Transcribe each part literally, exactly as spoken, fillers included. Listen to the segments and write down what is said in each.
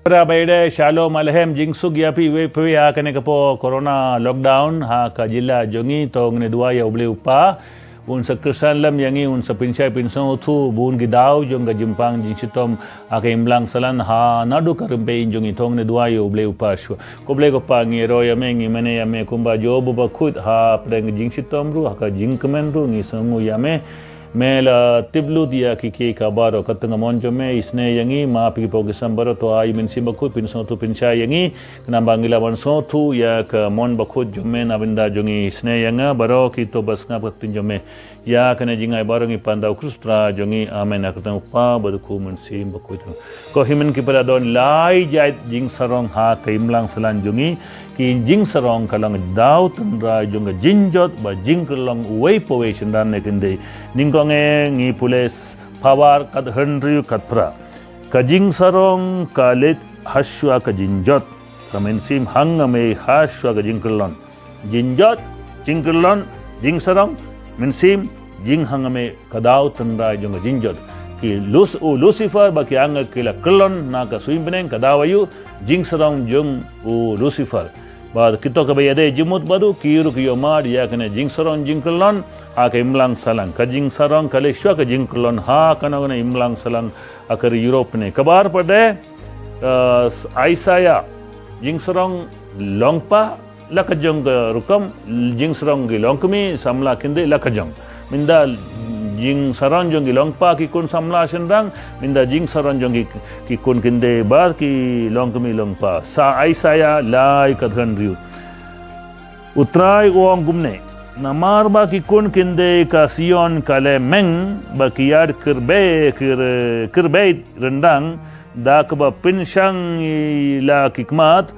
Ra baire shalom alhem, jingsuk ïa phi wei phi ha kane ka por corona lockdown ha ka jylla jong ngi. To ngin duwai ïa U Blei U Kpa un sa kyrshan lem ïa ngi, un sa pynshai pynsngewthuh bun ki daw jong ka jingpang jingshitom ha ka imlang sahlang ha naduh ka rympei jong ngi. To ngin duwai ïa U Blei U Kpa shuwa. Ko Blei ko Kpa, ngi ïaroh ïa me, ngi mane ïa me kumba jubab bakhuid, ha pdeng ka jingshitom ruh, ha ka jingkmen ruh ngi sngewnguh ïa me. Me la tip lut ïa ki, ki ka baroh. Katto ka mon jong me isynei ïa ngi, ma phi ki pokisam baroh. To ai Mynsiem Bakhuid pynsngewthuh pynshai ïa ngi, khnang ba ngi lah ban sngewthuh ïa ka mon bakhuid jong me na bynta jong ngi. Isynei ïa nga baroh, kito ba sngap ka ktien jong me. Ïa kane jingai baroh ngi pan da U Khrist Trai jong ngi. Amen. Ha ka kyrteng U Kpa bad U Khun, Mynsiem Bakhuid. Ko hynmen ki para, don lai jait jingsarong ha ka imlang sahlang jong ngi. Ki jingsarong ka long daw tynrai jong ka jingjot bad jingkyllon uwei pa uwei shynrang ne kyndei. Nyngkong eh ngi pule Phawar khathynriew khatphra. Ka jingsarong ka leit hashwa ka jingjot. Ka mynsiem hangmei hashwa ka jingkyllon. Jingjot, jingkyllon, jingsarong, mynsiem, jinghangmei, ka daw tynrai jong ka jingjot. Ki Lus-, u Lucifer bad ki angel ki la kyllon na ka suiñ bneng, ka daw aïu? Jingsarong jong u Lucifer. Bad kito kiba ïadei jingmut bad u, ki ruh ki ïohmad ïa kane jingsarong jingkyllon ha ka imlang sahlang. Ka jingsarong ka leit shuwa ka jingkyllon ha kano kano imlang sahlang ha ka ri Europe ne. Kaba ar pat de, eh, Isaiah, jingsarong longpa la ka jong ka rukom, jingsarong ki longkmie samla kyndei la ka jong. Mynta jingsarong jong ki longpa ki khun samla shynrang, mynta jingsarong jong ki, ki khun kyndei bad ki longkmie longpa. Sa Isaiah lai khathynriew. U Trai u ong kumne: Namar ba ki khun kyndei ka Sion ka leh meng, ba ki ïaid kyrbe-, kyr-, kyrbeid ryndang, da kaba pynshang ïa la ki khmat,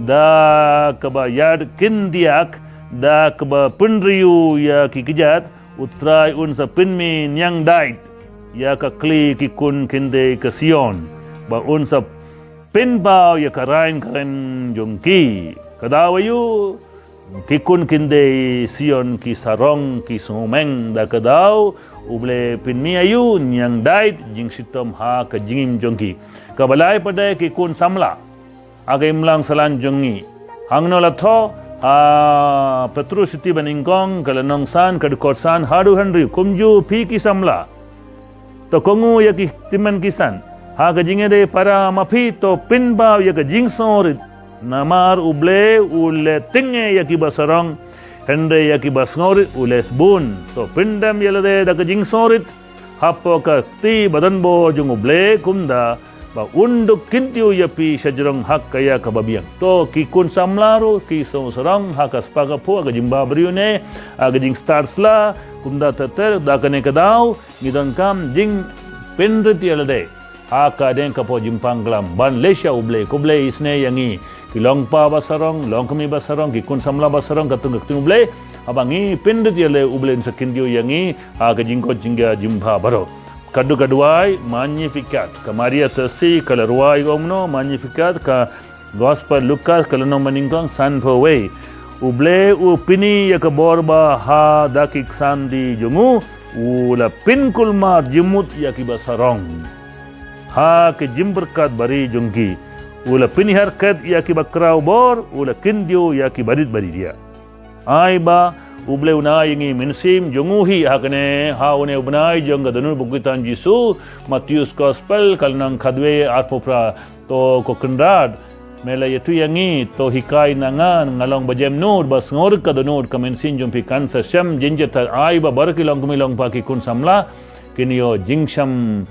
da kaba ïaid kyndiah, da kaba pynriew ïa ki kjat, U Trai un sa pynmih niangdait ïa ka khlieh ki khun kyndei ka Sion, bad un sa pynpaw ïa ka rain ka rem jong ki. Ka daw aïu? Ki khun kyndei Sion ki sarong, ki sngewmeng, da ka daw U Blei pynmih aïu? Niangdait jingshitom ha ka jingim jong ki. Kaba lai pat de ki khun samla ha ka imlang sahlang jong ngi. Hangno la thoh? Ha Petros shithi banyngkong, ka lynnong san, ka dkhot san haduh hynriew. Kumjuh phi ki samla, to kohnguh ïa ki tymmen ki san. Ha ka jingïadei para ma phi, to pynpaw ïa ka jingsngewrit. Namar U Blei u leh tyngeh ïa kiba sarong, hynrei ïa kiba sngewrit u leh sbun. To pyndem ïa lade da ka jingsngewrit hapoh ka kti badonbor jong U Blei, kumta ba un duh kyntiew ïa phi shajrong ha ka ïa kaba biang. To ki khun samla ruh ki sngewsarong ha ka spah ka phew, ha ka jingbhabriew ne ha ka jingstad sla, kumta ter ter. Da kane ka daw ngi donkam jingpynrit ïa lade ha ka dei ka phew jingpang klam ban leit sha U Blei. Ko Blei isynei ïa ngi, ki longpa ba sarong, longkmie ba sarong, ki khun samla ba sarong, katkum ka ktien U Blei, haba ngi pynrit ïa lade, U Blei un sa kyntiew ïa ngi ha ka jingkoit jingkhiah jingbha baroh. Ka dei ka duwai Magnificat. Ka Maria Theisotti ka la rwai kumno Magnificat? Ka Gospel Lukas ka lynnong banyngkong, sanphew wei. U Blei u pyni ïa ka bor ba ha da ki ksandi jong u, u la pynkulmar jingmut ïa kiba sarong ha ka jingpyrkhat bari jong ki. U la pynhiar khet ïa kiba khraw bor, u la kyntiew ïa kiba rit ba rit ïa. Ai ba U Blei un ai ïa ngi mynsiem jong u hi ha kane, ha une u bnai jong ka dohnud bakhuid u Jisu. Matthew Gospel ka lynnong khatwei, arphew phra. To ko Kynrad, me la ïathuh ïa ngi, to hikai na nga, nga long ba jem nud, ba sngewrit ka dohnud, ka mynsiem jong phi kan sa shem jynjar thait. Ai ba baroh ki longkmie longpa, ki khun samla kin ïoh jingshem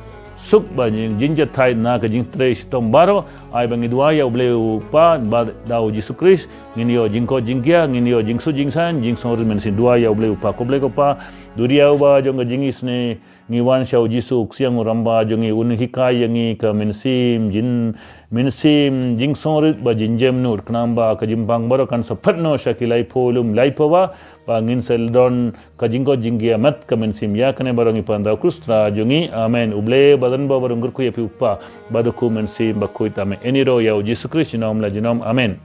suk bad jing-, jynjar thait na ka jingtrei shitom baroh. Ai ba ngi duwai ïa U Blei U Kpa bad da U Jisu Khrist, ngin ïoh jingkoit jingkhiah, ngin ïoh jingsuk jingsaiñ, jingsngewrit mynsiem. Duwai ïa U Blei U Kpa. Ko Blei ko Kpa duriaw ba jong ka jingisynei, ngi wan sha U Jisu, u Ksiang u Rangbah jong ngi, un hikai ïa ngi ka mynsiem jin, mynsiem jingsngewrit bad jingjem nud, khnang ba ka jingpang baroh kan sa phet noh sha ki laiphew lum laiphew wah, ba ngin sa don ka jingkoit jingkhiah met ka mynsiem. Ïa kane baroh ngi pan da U Khrist Trai jong ngi. Amen. U Blei badonbor un kyrkhu ïa phi, U Kpa bad U Khun, Mynsiem Bakhuid. Amen. Ïaroh ïa U Jisu Khrist junom la junom. Amen.